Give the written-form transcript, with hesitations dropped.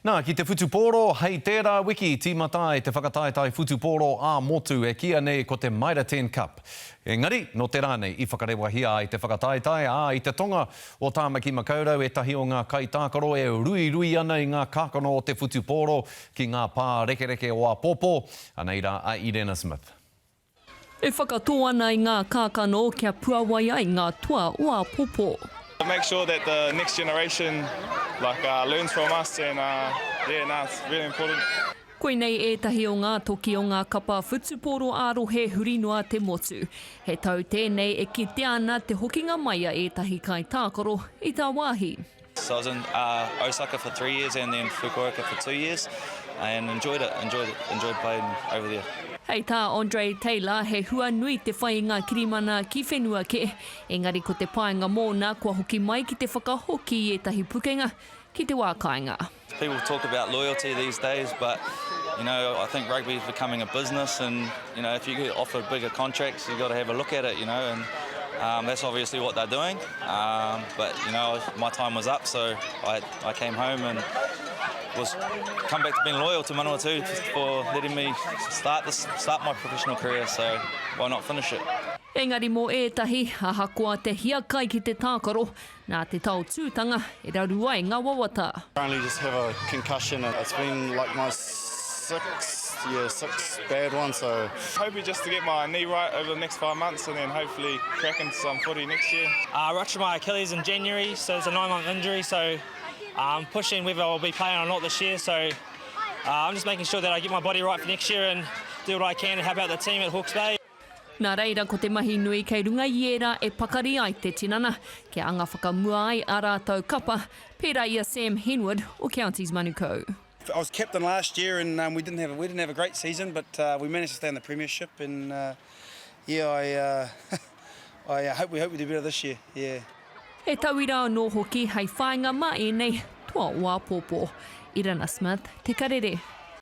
Nā, ki te whutupōro, hei tērā wiki tīmata ai te whakataetae whutupōro ā-motu e kīia nei ko te Mitre Ten Cup. Engari, nō te rā nei i whakarewahia ai te whakataetae, ā, i te tonga o Tāmaki Makaurau ētahi o ngā kaitākaro e ruirui ana i ngā kākano o te whutupōro ki ngā pārekereke o āpōpō. Anei rā a Irena Smith. E whakatō ana i ngā kākano kia puawai ai ngā toa o āpōpō. Make sure that the next generation like learns from us and yeah nah it's really important. Koinei ētahi o ngā toki o ngā kapa whutupōro ā-rohe huri noa te motu. He tau tēnei e kitea ana te hokinga mai a ētahi kaitākaro i tāwāhi. So I was in Osaka for three years and then Fukuoka for two years and enjoyed it, enjoyed it, enjoyed playing over there. Hei tā Andre Taylor, he hua nui te whai i ngā kirimana ki whenua kē, engari ko te painga mōna kua hoki mai ki te whakahoki i ētahi pukenga ki te wā kāinga. People talk about loyalty these days but you know I think rugby is becoming a business and you know if you get offered bigger contracts you've got to have a look at it you know and um, that's obviously what they're doing um, but you know my time was up so I, I came home and was come back to being loyal to Manawatu for letting me start this start my professional career so why not finish it. Engari mō ētahi, ahakoa te hiakai ki te tākaro, Nā te taotūtanga e raru ai ngā wawata. Currently just have a concussion and it's been like my sixth, yeah, sixth bad one so. Hoping just to get my knee right over the next five months and then hopefully crack into some footy next year. I ruptured my Achilles in January so it's a nine month injury so I'm pushing whether I'll be playing or not this year so I'm just making sure that I get my body right for next year and do what I can to help out the team at Hawke's Bay. Nā reira ko te mahi nui kei runga i ērā e pakari ai te tinana, kia anga whakamua ai ā rātou kapa, pērā i a Sam Henwood o Counties Manukau. I was captain last year and um, we didn't have we didn't have a great season, but uh, we managed to stay in the premiership and uh, yeah, I uh, I hope we hope we do better this year. Yeah. He tauira anō hoki hei whāinga mā ēnei toa o āpōpō. Irana Smith, Te Karere.